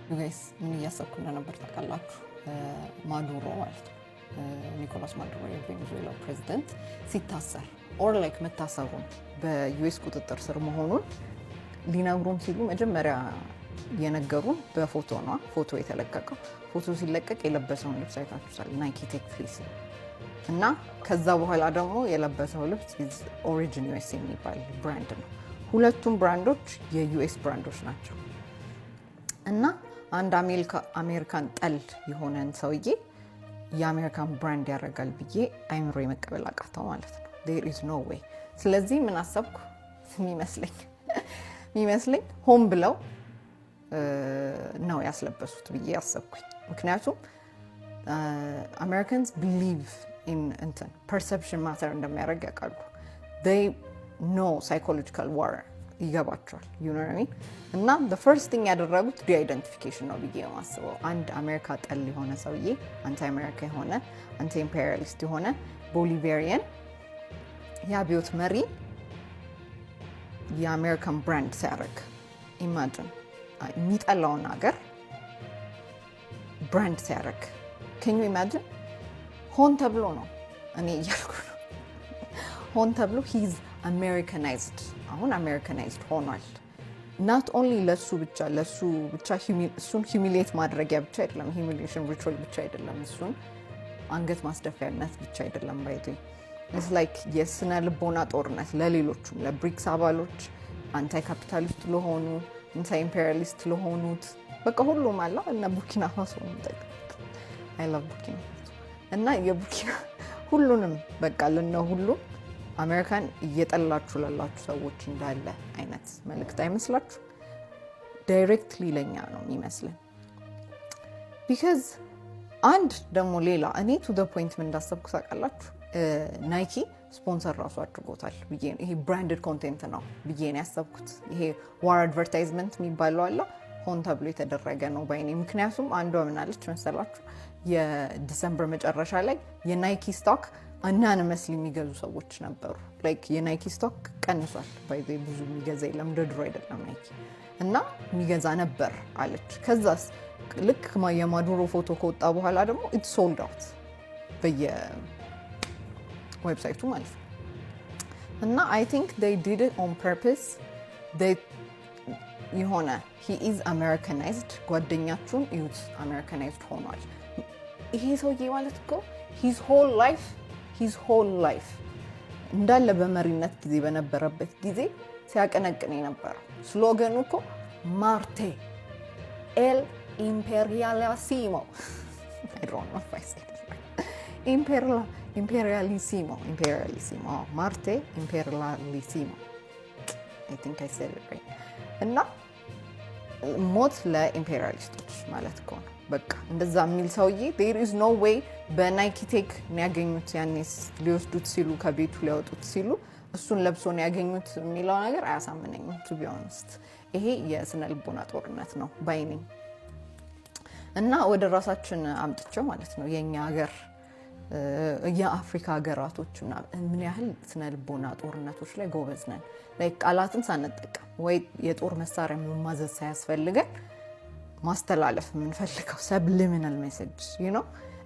Guys፣ ምን እያሰብኩ እንደነበር ታውቃላችሁ? ማዱሮ ማለት ነው፣ ኒኮላስ ማዱሮ የቬኔዙዌላው ፕሬዚደንት ሲታሰር or like መታሰሩን በ US ቁጥጥር ስር መሆኑን ሊነግሩን ሲሉ መጀመሪያ የነገሩን በፎቶ ነው። ፎቶ የተለቀቀው፣ ፎቶ ሲለቀቅ የለበሰውን ልብስ አይታችሁታል። Nike Tech Fleece እና ከዛ በኋላ ደግሞ የለበሰው ልብስ Origin US የሚባል brand ነው። ሁለቱም brand ኦች የ US brand ኦች ናቸው። እና አንድ አሜሪካን ጠል የሆነን ሰውዬ የአሜሪካን brand ያደርጋል ብዬ አይምሮ የመቀበል አቃተው ማለት ነው። There is no way። ስለዚህ ምን አሰብኩ የሚመስለኝ ሆን ብለው ነው ያስለበሱት ብዬ አሰብኩኝ። ምክንያቱም Americans believe in እንትን perception matter እንደሚያደርግ ያውቃሉ። Know psychological war ይገባቸዋል። You know what I mean? እና first thing ያደረጉት de-identification ነው ብዬ የማስበው። አንድ አሜሪካ ጠል የሆነ ሰውዬ፣ anti አሜሪካ የሆነ፣ anti imperialist የሆነ Bolivarian የአብዮት መሪ የአሜሪካን brand ሲያደርግ imagine፣ የሚጠላውን ሀገር brand ሲያደርግ can you imagine? ሆን ተብሎ ነው እኔ እያልኩ ነው። ሆን ተብሎ he's Americanized፣ አሁን Americanized ሆኗል። Not only ለሱ ብቻ እሱን humiliate ማድረጊያ ብቻ አይደለም፣ humiliation ritual ብቻ አይደለም፣ እሱን አንገት ማስደፊያነት ብቻ አይደለም። By the way, it's like የስነ ልቦና ጦርነት ለሌሎቹም ለብሪክስ አባሎች፣ anti capitalist ለሆኑ፣ anti imperialist ለሆኑት፣ በቃ ሁሉም አላ እነ ቡርኪና ፋሶ፣ I love ቡርኪና ፋሶ፣ እና የቡርኪና ሁሉንም በቃ ለነ ሁሉም አሜሪካን እየጠላችሁ ላላችሁ ሰዎች እንዳለ አይነት መልእክት አይመስላችሁ? Directly ለኛ ነው የሚመስለን። Because አንድ ደግሞ ሌላ እኔ to the point ምን እንዳሰብኩ ታውቃላችሁ? Nike sponsor ራሱ አድርጎታል ብዬ ነው። ይሄ branded content ነው ብዬ ነው ያሰብኩት። ይሄ war advertisement የሚባለው አለ፣ ሆን ተብሎ የተደረገ ነው ባይ ነኝ። ምክንያቱም አንዷ ምናለች መሰላችሁ? የ December መጨረሻ ላይ የ Nike stock anonymously የሚገዙ ሰዎች ነበሩ። Like የ Nike stock ቀንሷል። By the way፣ ብዙ የሚገዛ የለም፣ እንደ ድሮ አይደለም Nike፣ እና የሚገዛ ነበር አለች። ከዛስ ልክ የማዱሮ ፎቶ ከወጣ በኋላ ደግሞ it sold out በየ website ኡ ማለት ነው። እና I think they did it on purpose። የሆነ he is Americanized፣ ጓደኛችሁን እዩት፣ Americanized ሆኗል። ይሄ ሰውዬ ማለት እኮ his whole life እንዳለ በመሪነት ጊዜ በነበረበት ጊዜ ሲያቀነቅን የነበረው slogan ኑ እኮ "Marte el imperialismo", I don't know if I said it right. Imperialismo, imperialismo, Marte imperialismo. I think I said it right. እና ሞት ለኢምፔሪያሊስቶች ማለት እኮ ነው። በቃ እንደዛ የሚል ሰውዬ there is no way በ Nike Tech ነው ያገኙት። ያኔ ሊወስዱት ሲሉ፣ ከቤቱ ሊያወጡት ሲሉ እሱን ለብሶ ነው ያገኙት የሚለው ነገር አያሳምነኝም። To be honest፣ ይሄ የስነ ልቦና ጦርነት ነው ባይ ነኝ። እና ወደ ራሳችን አምጥቸው ማለት ነው፣ የእኛ ሀገር፣ የአፍሪካ ሀገራቶች ምን ያህል ስነ ልቦና ጦርነቶች ላይ ጎበዝ ነን። Like ቃላትን ሳንጠቀም ወይ የጦር መሳሪያ መማዘዝ ሳያስፈልገን ማስተላለፍ የምንፈልገው subliminal message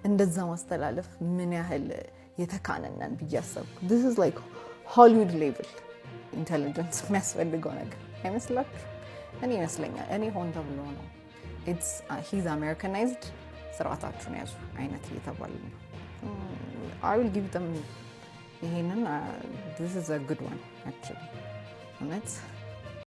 እንደዛ ማስተላለፍ ምን ያህል የተካንነን ብዬ አሰብኩ። This is like Hollywood level intelligence የሚያስፈልገው ነገር አይመስላችሁ? እኔ ይመስለኛል። እኔ ሆን ተብሎ ነው፣ it's he's Americanized፣ ስርዓታችሁን ያዙ አይነት እየተባለ ነው። I will give them ይሄንን። This is a good one actually እውነት።